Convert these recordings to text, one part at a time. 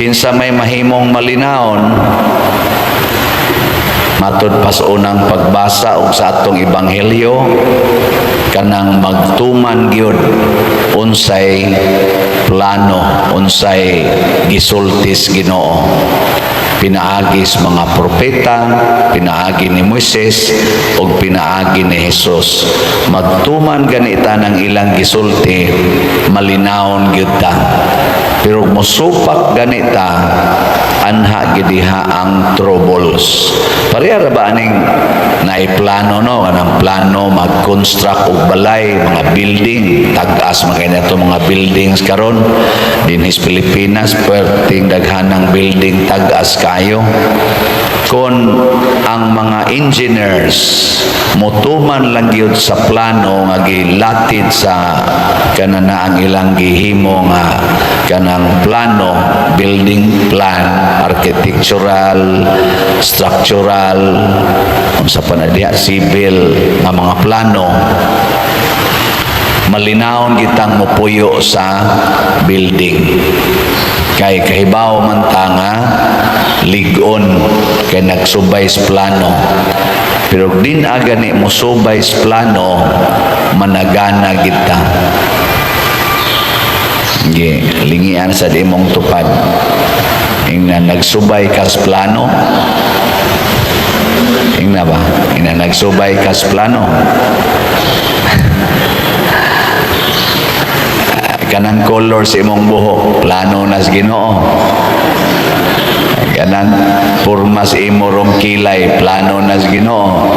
Kinsa may mahimong malinawon? Matud pa sa unang pagbasa ug sa atong ebanghelyo, kanang magtuman gyud unsay plano, unsay gisulti sa Ginoo pinaagi sa mga propeta, pinaagi ni Moises ug pinaagi ni Jesus. Magtuman ganita ng ilang gisulti, malinawon gyud ta. Pero musupak ganita, anha gidiha ang troubles. Pareha ra ba aning naiplano, no? Anang plano mag-construct og balay, mga building, tag-as mga kaya mga buildings karon dinhi sa Pilipinas, perting daghanang building, tag-as kayo. Kung ang mga engineers motuman lang gyud sa plano nga gilatid sa kanana ang ilang gihimo nga kanang plano, building plan, architectural, structural, unsa pa na diha, civil nga mga plano, malinawon kitang mopuyo sa building kay kahibaw man ta nga lig-on kay nagsubay sa plano. Pero din agani mo subay sa plano, managana kita. Ge, lingian sa imong tupad. Ingna, nagsubay ka sa plano? Ingna ba? Ingna, nagsubay ka sa plano? Kanang color sa imong buhok, plano na sa Ginoo. Kanang porma sa imo rong kilay, plano na sa Ginoo.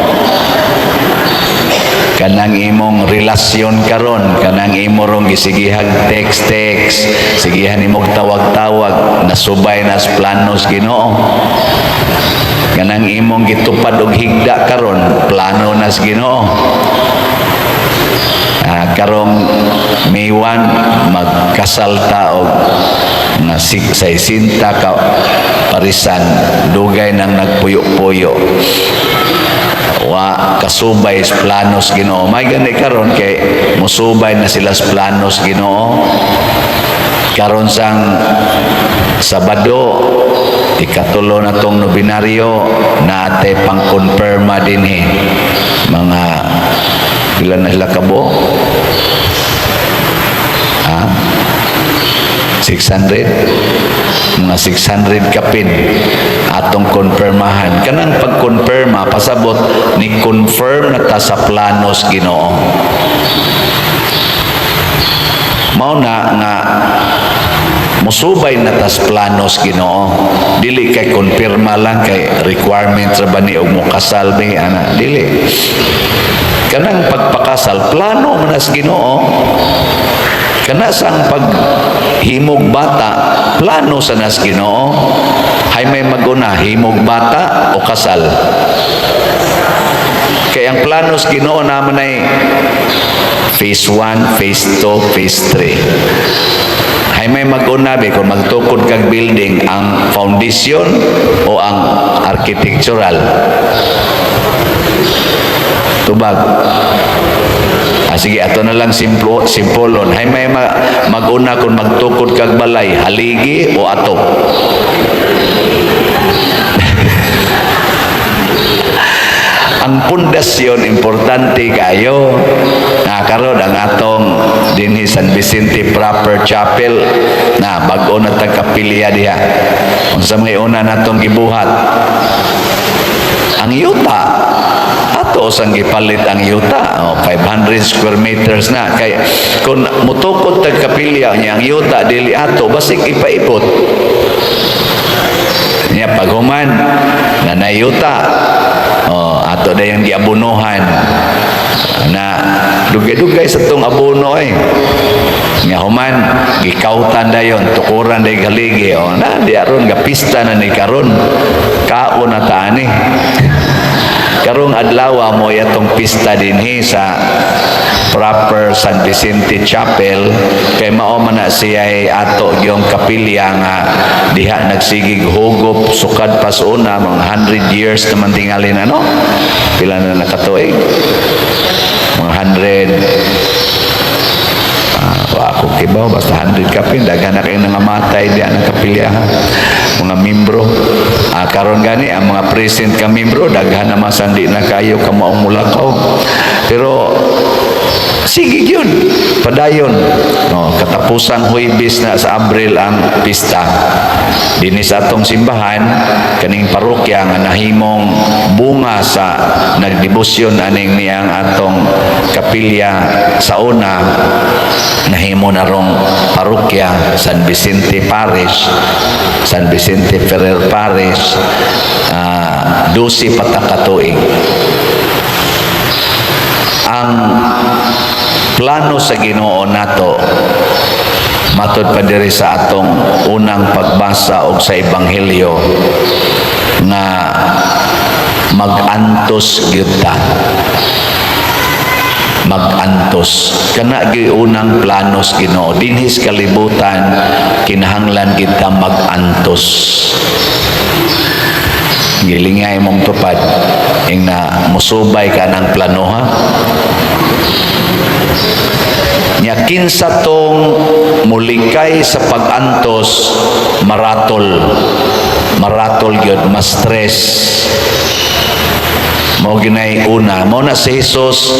Kanang imong relasyon karon, kanang imo rong gisigihag text text, sigihan imong tawag-tawag, nasubay na sa plano sa Ginoo. Kanang imong gitupad og higda karon, plano na sa Ginoo. Karong May 1 magkasal ta og nga 60 ka parisan, dugay nang nagpuyo-puyo, wa kasubay sa planos Ginoo. May gani karon kay musubay na sila sa planos Ginoo. Karon sang Sabado, ikatulo na tong nobinaryo, naate pang-konfirma dinhi. Mga pila na sila kabo? Ha? 600? Mga 600 kapin atong konfirmahan. Kanang pagkonfirma, pasabot ni confirm na ta sa planos Ginoo. Mao na nga musubay na tas planos Ginoo. Dili kay konfirma lang kay requirement ra ba ni og mokasal bi ana, dili. Kanang pagpakasal, plano man nas Ginoo. Kana sang paghimog bata, plano sa nas Ginoo. Hay may maguna, himog bata o kasal? Kaya ang plano sa Ginoo naman ay phase 1, phase 2, phase 3. Hay may maguna be, kung magtukod kag building, ang foundation o ang architectural? Tubag. Ah, sige, ato na lang simplo, simpolon. Hay may maguna kung magtukod kag balay, haligi o atop? Ang pundasyon importante kayo. Na karon ang atong dinhi San Vicente Proper Chapel na bag-o na tag kapilya diha. Unsa may una natong gibuhat? Ang yuta. Ato sang gipalit ang yuta. Oh, 500 square meters na. Kay kung mutukod tag kapilya niya ang yuta dili ato, basig ipaipot. Nya paghuman na nayuta. Oh, ato dayon giabunuhan. Na dugay-dugay sa tong abono eh. Nga human gikautan dayon, tukuran day haligi. Oh, na di aron gapista na ni karon. Kaon na ta ani. Karong adlaw mo atong pista dinhi sa proper San Vicente Chapel kay mao man na siya ato yung kapilya nga diha nagsigig hugop sukad pa sa una, mga 100 years naman tingalin, ano, pila na nakatuig, mga Wa ako kibaw, basta 100 kapin, daghan na kayo nangamatay diyan ang kapilya, mga membro. Karon gani ang mga present ka membro, daghan na masan di na kayo kamaong mulakaw. Pero sige yun, padayon. No, katapusang Huwebes na sa Abril ang pista. Dinhi sa atong simbahan, kaning parokya nga nahimong bunga sa nagdebosyon aning niyang atong kapilya sa una, nahimo na rong parokya, San Vicente Parish, San Vicente Ferrer Parish, 12 pa ta ka tuig. Ang plano sa Ginoo nato, matod pa diri sa atong unang pagbasa og sa ebanghelyo, nga mag-antos gyud ta, mag-antos. Kana gyud unang plano sa Ginoo dinhi sa kalibutan, kinahanglan kita mag-antos. Gilingay mong tupad ing na musubay ka ng plano, ha. Nya kinsa tong mulikay sa pag-antos, maratol, maratol gyud, ma-stress. Mao ginay una, mao na si Jesus,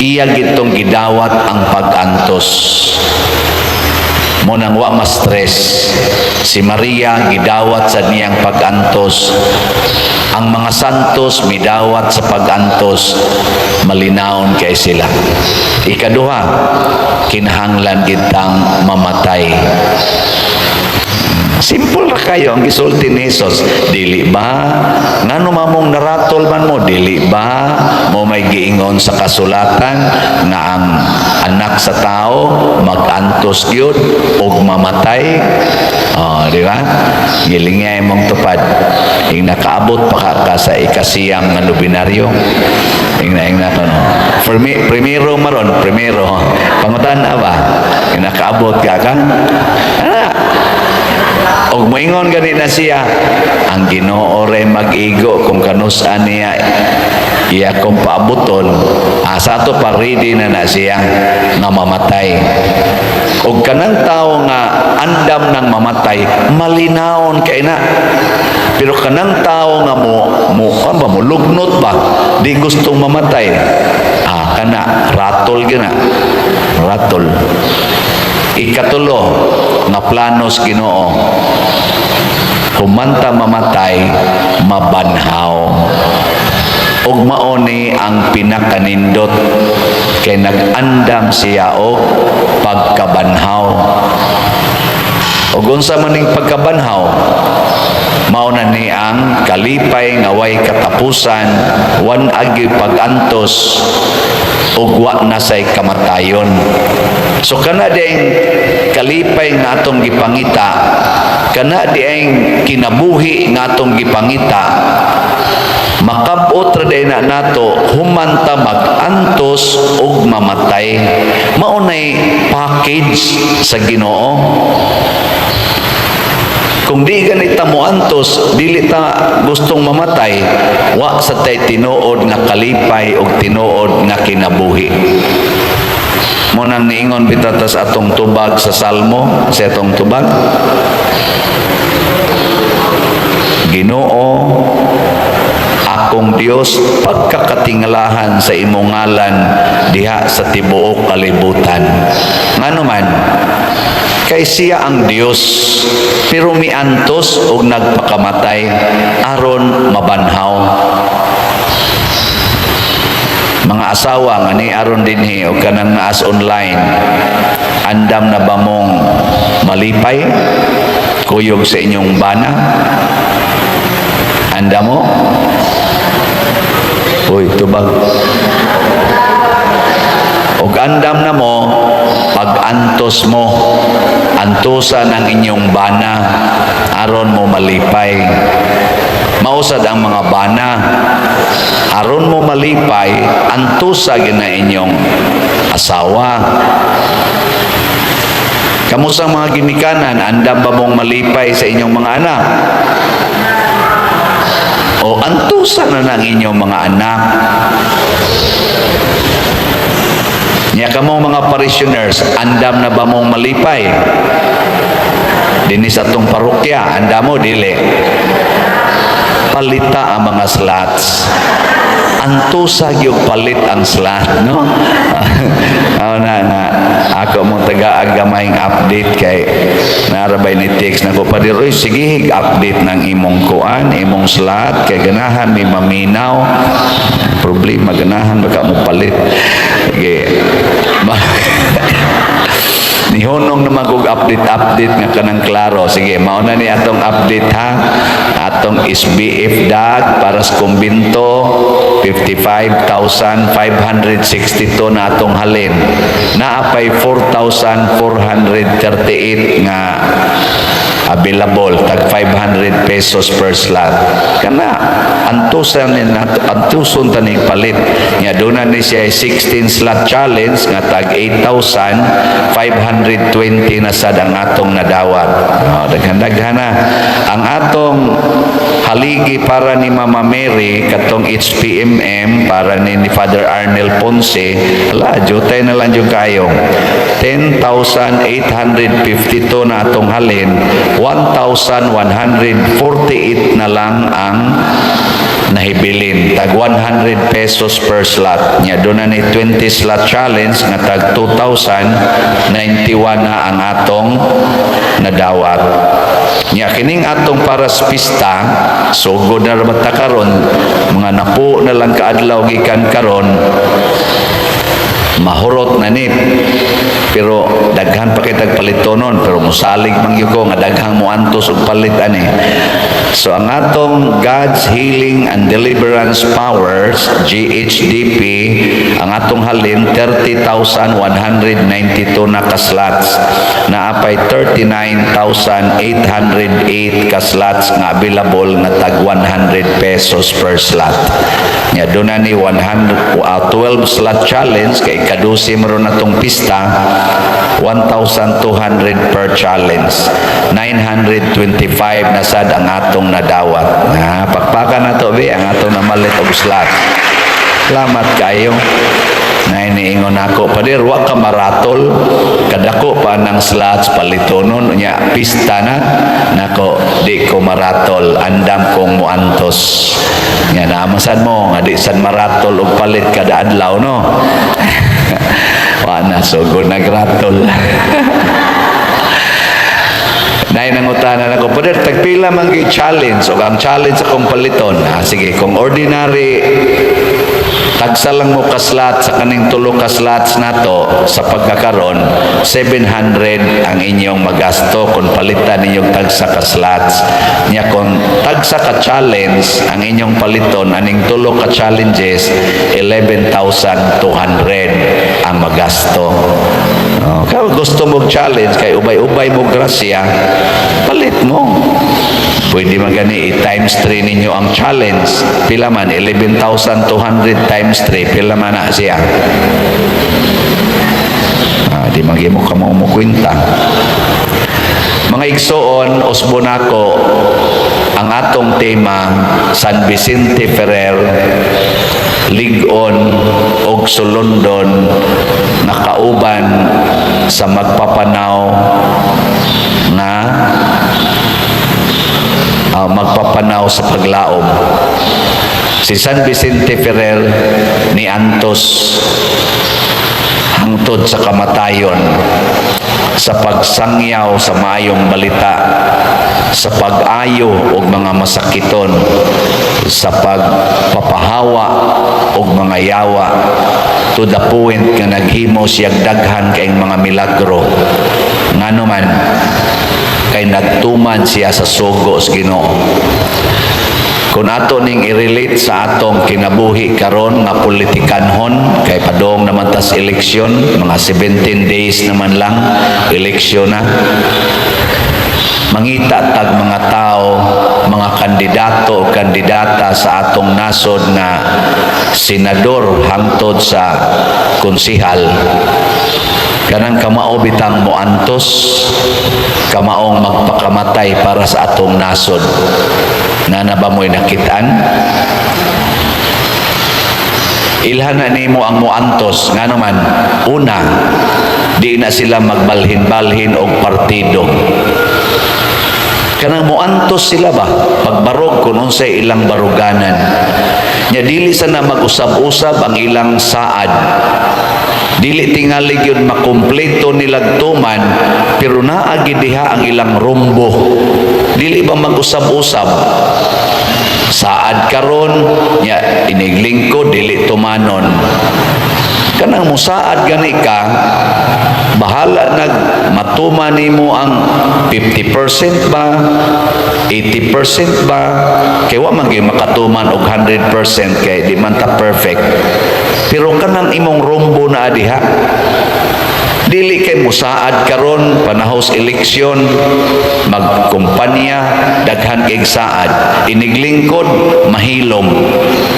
iya gitong gidawat ang pag-antos. Mo nang wa ma-stress. Si Maria, gidawat sa niyang pag-antos. Ang mga santos midawat sa pag-antos, malinawon kay sila. Ikaduha, kinahanglan kitang mamatay. Simple ra kayo ang gisulti ni Jesus. Dili ba? Ngano mamong naratol man mo? Dili ba? Mo may giingon sa kasulatan nga ang anak sa tao mag-antos gyud ug mamatay. Oh, di ba? Gilingay mong tupad. Ing nakaabot pa ka sa ikasiyam nga nobinaryo. Ing na ing na no. Primero maron, primero. Pangutan na ba? Ing nakaabot ka ka? Ana. Og moingon gani na siya, ang Ginoo ray mag-igo kung kanus-an niya iya kong paabuton, asa to pa ready na na siya nga mamatay. Og kanang tao nga andam nang mamatay, malinawon kay na. Pero kanang tao nga mo mo ba mo lugnot ba, di gustong mamatay. Kana ratol gina. Ratol. Ikatulo nga planos Ginoo, humanta mamatay, mabanhaw. Ug mao ni ang pinakanindot kay nag-andam siya og pagkabanhaw. Ug unsa man ning pagkabanhaw? Mao na ni ang kalipay nga way katapusan, wan agi pag-antos ug wa na say kamatayon. So kana ding kalipay nga atong gipangita, kana ding kinabuhi nga atong gipangita, makabot ra day na nato humanta mag-antos ug mamatay. Mao nay package sa Ginoo. Kung di ganita mo antos, dili ta gustong mamatay, wa sa tay tinuod nga kalipay ug tinuod nga kinabuhi. Mo nang niingon bitaw sa atong tubag sa Salmo, sa atong tubag. Ginoo, akong Dios, pagkakatingalahan sa imong ngalan diha sa tibuok kalibutan. Ngano man? Kay siya ang Dios, pero miantos og nagpakamatay aron mabanhaw. Mga asawa nga ni aron dinhi o kanang naas online, andam na ba mong malipay kuyog sa inyong bana? Andam mo? Uy, tubag. Og andam na mo, pag-antos mo, antusan ang inyong bana, aron mo malipay. Mausad ang mga bana, aron mo malipay, antusa gina inyong asawa. Kamusta mga ginikanan, andam ba mong malipay sa inyong mga anak? O antusa na ng inyong mga anak. Nya kamong mga parishioners, andam na ba mong malipay? Dinhi sa atong parokya, andam mo, dili? Palita ang mga slots. Antusa gyud palit ang slot, no? Aw na na ako mo taga gamayng update kay narabay ni text nako, "Pader, oy, sige update ng imong kuan, imong slot, kay ganahan mi maminaw." Problema, ganahan baka mo palit. Sige. Nihunong naman kog update update nga kanang klaro. Sige, mao na ni atong update ha. Atong SBF DAG para sa kumbinto, 55,562 na atong halin. Naa pay 4,438 nga available, tag 500 pesos per slot. Kana antusan ni nato, antuson ta ning palit. Nya duna ni siya 16 slot challenge nga tag 8,520 na sad ang atong nadawat. Oh, daghan-daghan na. Ang atong haligi para ni Mama Mary, katong HPMM para ni Father Arnel Ponce, ala, jutay na lang yung kayo. 10,852 na atong halin, 1,148 na lang ang nahibilin, tag 100 pesos per slot. Nya doon na ni 20 slot challenge nga tag 2,091 na ang atong nadawat. Nya kining atong para sa pista, sugod na ra ta karon, mga napo na lang kaadlaw gikan karon mahurot na ni, pero daghan pa kitag palitonon, pero musalig man gyud ko nga daghang moantos og palit ani. So ang atong God's Healing and Deliverance Powers, GHDP, ang atong halin 30,192 na ka slots. Naapay 39,808 ka slots nga available nga tag 100 pesos per slot. Nya doon na ni 100, 12 slot challenge kay kadusi mo ron atong pista, 1,200 per challenge. 925 na sad ang atong nadawat. Ha, pakpakan na to be ang atong namalit og slot. Salamat kayo. Na iniingon ako, "Pader, wa ka maratol, kadako pa ng slots palitonon, unya pista na." Nako, di ko maratol, andam kong muantos. Nga namasad mo, nga di sad maratol og palit kada adlaw, no? Wa na, sugod nagratol. Nay nangutana nako, "Pader, tagpila man gyud challenge o ang challenge akong paliton?" Ah, sige, kung ordinary tagsa lang mo ka slot sa kaning tulo ka slots nato sa pagkakaron, 700 ang inyong magasto kung palitan ninyong tagsa ka slots. Nya kung tagsa ka challenge ang inyong paliton aning tulo ka challenges, 11,200 ang magasto. Oh, kung gusto mo challenge kay ubay-ubay mo grasya, palit mo. Pwede man gani i-times 3 ninyo ang challenge. Pila man 11,200 times 3, pila man na siya? Ah, di man mo kamo mo kwenta. Mga igsoon, usbo nako ang atong tema, San Vicente Ferrer, lig-on og sulondon nga kauban sa magpapanaw nga magpapanaw sa paglaom. Si San Vicente Ferrer ni antos hangtod sa kamatayon sa pagsangyaw sa maayong balita, sa pag-ayo og mga masakiton, sa pagpapahawa og mga yawa, to the point nga naghimo siyag daghan kayong mga milagro. Ngano man? Kay nagtuman siya sa sugo sa Ginoo. Kung ato ning i-relate sa atong kinabuhi karon nga politikanhon, kay padong naman tas eleksyon, mga 17 days naman lang, eleksyon na. Mangita tag mga tao, mga kandidato o kandidata sa atong nasod nga senador hangtod sa konsihal, kanang kamao bitang moantos, kamaong magpakamatay para sa atong nasod. Na na ba mo'y nakitaan? Ilhan na nimo ang muantos. Ngano man, una, di na sila magbalhin-balhin og partido. Kanang muantos sila ba, pagbarog kung unsay ilang baruganan. Nya dili sana mag-usab-usab ang ilang saad. Dili tingali gyud makumpleto nilag tuman, pero naa gid diha ang ilang rumbo. Dili ba mag-usab-usab? Saad karon nya iniglingkod dili tumanon. Kanang musaad gani ka, bahala nag matuman nimo ang 50% ba, 80% ba, kay wa man gyud makatuman og 100% kay di man ta perfect. Pero kanang imong rumbo na diha, dili kay musaad karon panahos eleksyon, magkumpanya, daghan kay saad, iniglingkod mahilom,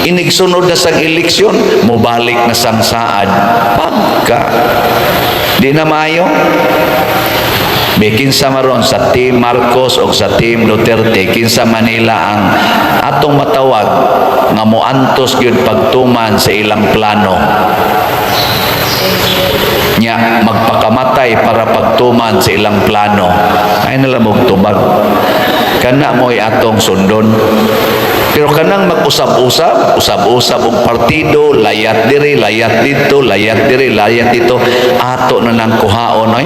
inigsunod na sang eleksyon, mobalik na sang saad. Pagka di na maayo. Be, kinsa maron sa Team Marcos o sa Team Duterte, kinsa Manila ang atong matawag nga moantos gyud pagtuman sa ilang plano? Nya magpakamatay para pagtuman sa ilang plano. Ay nala mo tubag. Kana mo'y atong sundon. Pero kanang mag-usab-usab, usab-usab og partido, layat diri, layat dito, layat diri, layat dito, ato na nang kuhaon oy.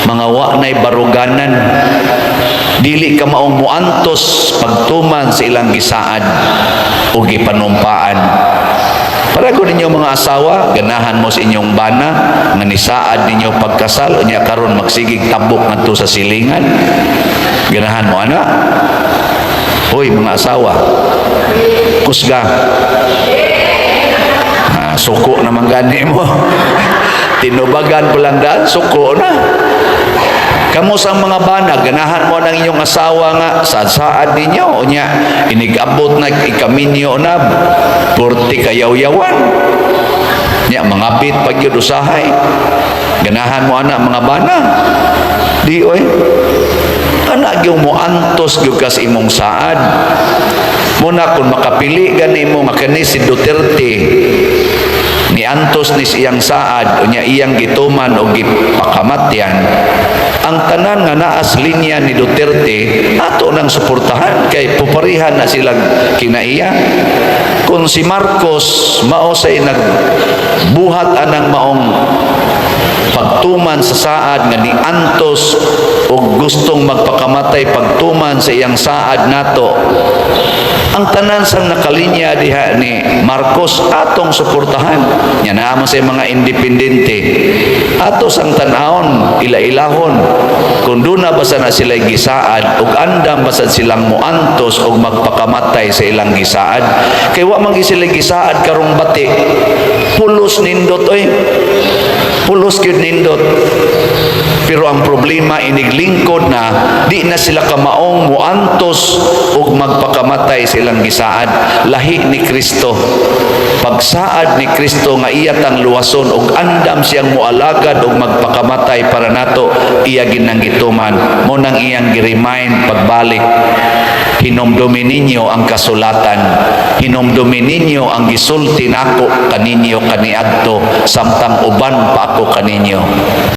Mga wa na'y baruganan. Dili ka maong muantos pagtuman sa ilang gisaad o gipanumpaan. Para ko ninyo mga asawa, ganahan mo sa inyong bana, nga nisaad ninyo pagkasal, unya karon magsigig tabok ngadto sa silingan. Ganahan mo ana? Hoy, mga asawa. Kusga. Ah, suko naman gani mo. Tinubagan pa lang daan, suko na. Kamo sa mga bana, ganahan mo ng inyong asawa nga saad ninyo, unya inigabot na ikaminyo na, purti kayaw-yawan. Nya mangabit pag yun usahay. Ganahan mo ana, mga bana? Di oy. Ana gyud mo antos gyud ka sa imong saad. Muna kung makapili gani mo nga kani si Duterte ni antos ni siyang saad, unya iyang gituman o gipakamatyan, ang tanan nga naas linya ni Duterte ato nang suportahan kay puparihan na silang kinaiya. Kung si Marcos mao say nagbuhat anang maong pagtuman sa saad nga ni antos og gustong magpakamatay pagtuman sa iyang saad nato, ang tanan sang nakalinya diha ni Marcos atong suportahan. Nya naa man sa mga independente, ato sang tan-awon, ila-ilahon kung duna ba sana sila gisaad ug andam ba sad silang muantos og magpakamatay sa ilang gisaad, kay wa man gyud sila gisaad karong bati. Pulos nindot oy, pulos gyud nindot. Pero ang problema, iniglingkod na, di na sila kamaong muantos ug magpakamatay sa ilang gisaad. Lahi ni Kristo. Pagsaad ni Kristo nga iya tang luwason ug andam siyang mualagad ug magpakamatay para nato, iya ginang gituman. Mo nang iyang gi-remind pagbalik, "Hinumdumi ninyo ang kasulatan. Hinumdumi ninyo ang gisulti nako kaninyo kaniadto samtang uban pa ako kaninyo."